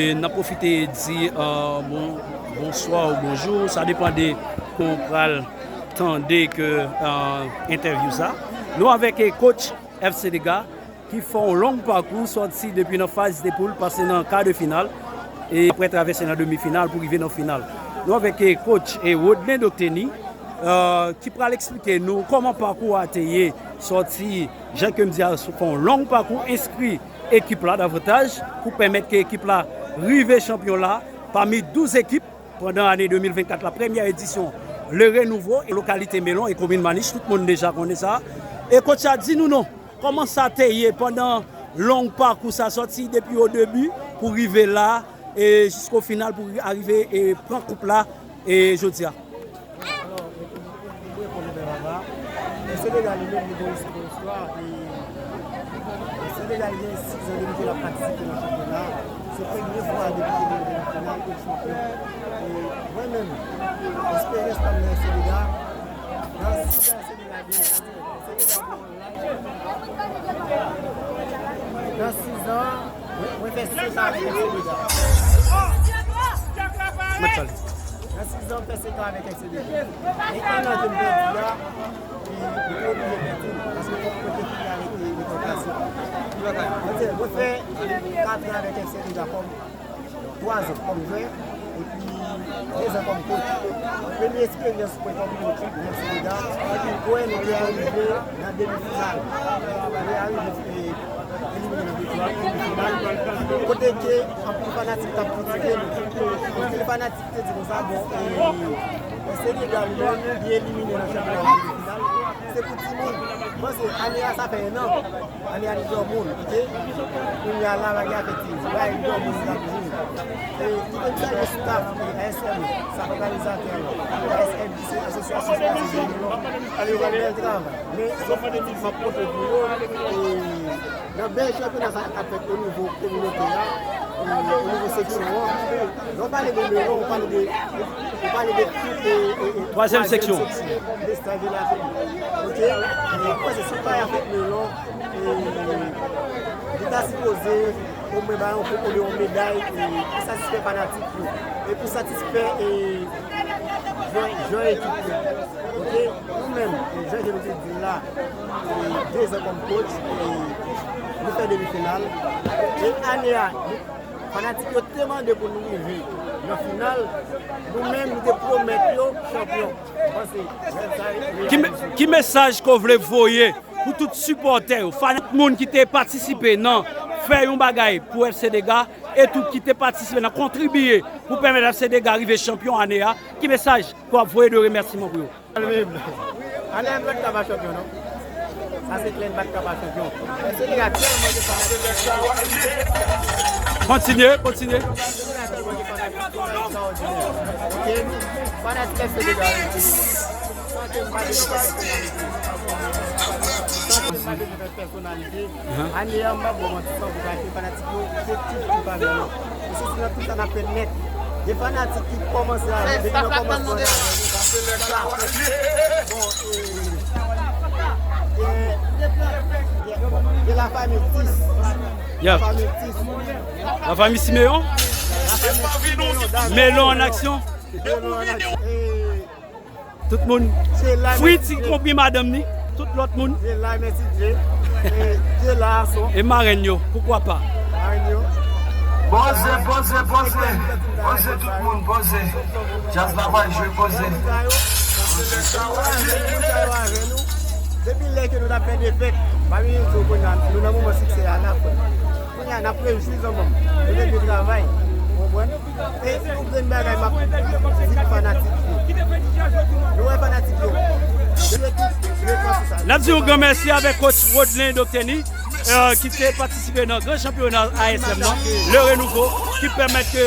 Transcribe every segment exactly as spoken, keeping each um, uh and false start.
E n ap pwofite di, euh, bon, bonswa ou bonjou, sa depann de kon w pral tande ke, euh, entèvyou sa. Nou avèk, eh, coach F C Degas ki fè yon long pakou, sòti depi nan faz de poul, pase nan ka de final, e apre travèse nan demi final pou rive nan final. Nou avèk, eh, coach, eh, Rodlin Docteny, euh, ki pral eksplike nou kòman pakou a te ye, sòti, jan ke m di a, fè yon long pakou, enskri ekip la davantaj pou pèmèt ke ekip la rive chanpyon la pami douz ekip pandan ane de mil vennkat la, premyè edisyon Le Renouveau, e lokalite Melon e komin Manich, tout moun deja konnen sa. E coach la di nou non, kòman sa te ye pandan long pakou sa, sòti depi o debi pou rive la, e jisko final pou arive e pran koup la, e jodi a. Alò, e pou, pou, pou reponn ou byen, Baba, e Senegal li menm li gen yon istwa, e Senegal gen sis zan depi ke l ap patisipe nan chanpyona. Se premye fwa depi ke li rive nan final ke l chanpyon. E mwen menm, esperyans pa m nan Senegal, nan sis zan Senegal gen, Senegal gen Nan sis zan, mwen, mwen fè sèt an avèk F C Degas. Mèt sa li. Nan sis zan, mwen fè sèt an avèk F C Degas. E enn an ke m pèdi a, ki, ki te oblije pèdi, paske mwen te fini avèk li, li te klase. Mwen te, mwen fè kat an avèk F C Degas kòm twa zan kòm jwè, epi de zan kòm coach. Premye esperyans mwen kòm coach nan Senegal, epi kwè nou te arive nan demi final. Nou te arive, eh, elimine nan demi final. Kote ke anpil fanatik t ap kritike nou. Anpil fanatik te di konsa, bon, eh, Senegal menm, li elimine nan chanpyona an demi final. Se pou timoun. Mwen se ane a, sa fè enn an. Ane a li dòmoun, ok? Kounye a la, bagay a fè ti, bagay li dòmoun, li ap jwe. E, kite m salye staff, e, A S M, sa òganizatè yo, A S M ki se Asosyasyon Spòtif Jèn Melon, yo fè bèl travay. Men, se yon ti tip m ap pote pou yo, e, nan bèl chanpyona sa k ap fèt o nivo kominote a, e, o nivo seksyon an, lè w pale de Melon, ou pale de, ou pale de tout, e, e, e, twazyèm seksyon. Mesaj de la fèt. Ok? E, mwen se sou bagay a fèt Melon, e, li ta sipoze omwen bay yon kopo de yon meday, e, pou satisfè fanatik yo. E pou satisfè, e, jwè, jwè ekip yo. Ok? Nou menm, e, jan ke nou te di l la, e, de zan kòm coach, e, nou fè demi final. E ane a, nou, fanatik yo te mande pou nou rive nan final. Nou menm, nou te pwomèt yo chanpyon. Mwen panse, menm sa, ki, me- ki mesaj ke w vle voye pou tout sipòtè yo, fanatik, moun ki te patisipe nan fè yon bagay pou F C Degas e tout ki te patisipe nan kontribiye pou pèmèt F C Degas rive chanpyon ane a? Ki mesaj ke w ap voye de remèsiman pou yo? Ane a m pa t ka pa chanpyon, non. Sa se klè, m pa t ka pa chanpyon. F C Degas tèlman gen fanatik. Kontinye, kontinye. Fanatik F C Degas. Sanke m pa bezwen pale. Sanke m pa bezwen fè pèsonalite. Ane a, m p ap ba w manti, san pou kache, fanatik yo, se tout ki pa byen. E se sou nan tout sa n ap fè nèt. Gen fanatik ki kòmanse avè, depi nan kòmansman n avè, bon, e, e, e, e lafanmi Tis. Yeah. Lafanmi Tis. Lafanmi Simeon. Lafanmi Simeon, Melon an aksyon. Melon an aksyon. E, Tout moun. Fwit, i konpri madanm ni. Tout lòt moun. Dye la, mèsi Dye. E Dye la, ason. E marèn yo, poukwa pa? Marèn yo. Poze, poze, poze. Poze tout moun, poze. Djaz la pral jwe, poze. Depi lè ke nou t ap fè defèt, pa bliye di w kounye a, nou nan moman siksè a, n ap fè. Kounye a, n ap rejwi zanmi m. Nou gen de travay. Ou konprann? E yon grenn bagay m ap di fanatik yo. Nou wè fanatik yo. Yo tout repanse sa. N ap di yon gran mèsi avèk coach Rodlin Docteny, euh, ki te patisipe nan gran chanpyona A S M nan, Le Renouveau, ki pèmèt ke,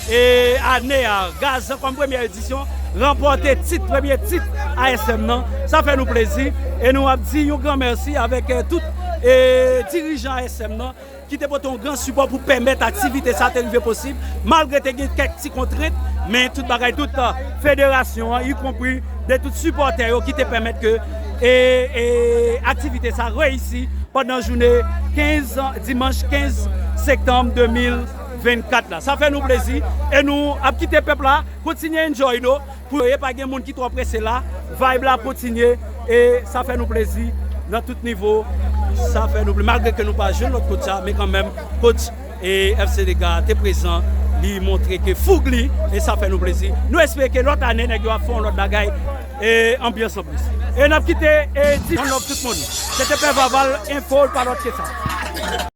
e, ane a, Gazan kòm premyè edisyon, ranpòte tit, premye tit A S M nan. Sa fè nou plezi. E nou ap di yon gran mèsi avèk, euh, tout, e, dirijan A S M nan ki te pote yon gran sipò pou pèmèt aktivite sa te rive posib, malgre te gen kèk ti kontrent, men tout bagay, tout, euh, federasyon an, ikonpri de tout sipòtè yo ki te pèmèt ke, e, e, aktivite sa reyisi pandan jounen kenz, dimanch kenz septanm de mil vennkat la. Sa fè nou plezi e nou ap kite pèp la kontinye enjoy nou. Pou yo pa gen moun ki twò prese la, vibe la ap kontinye e sa fè nou plezi nan tout nivo. Sa fè nou plezi malgre ke nou pa jwenn lòt coach sa, men kanmenm coach e F C Degar te prezan, li montre ke foug li e sa fè nou plezi. Nou espere ke lòt ane nèg yo ap fè yon lòt bagay e anbyans anplis. E n ap kite e di one love tout moun. Se te Pè Vaval, enfo pa lòt ke sa.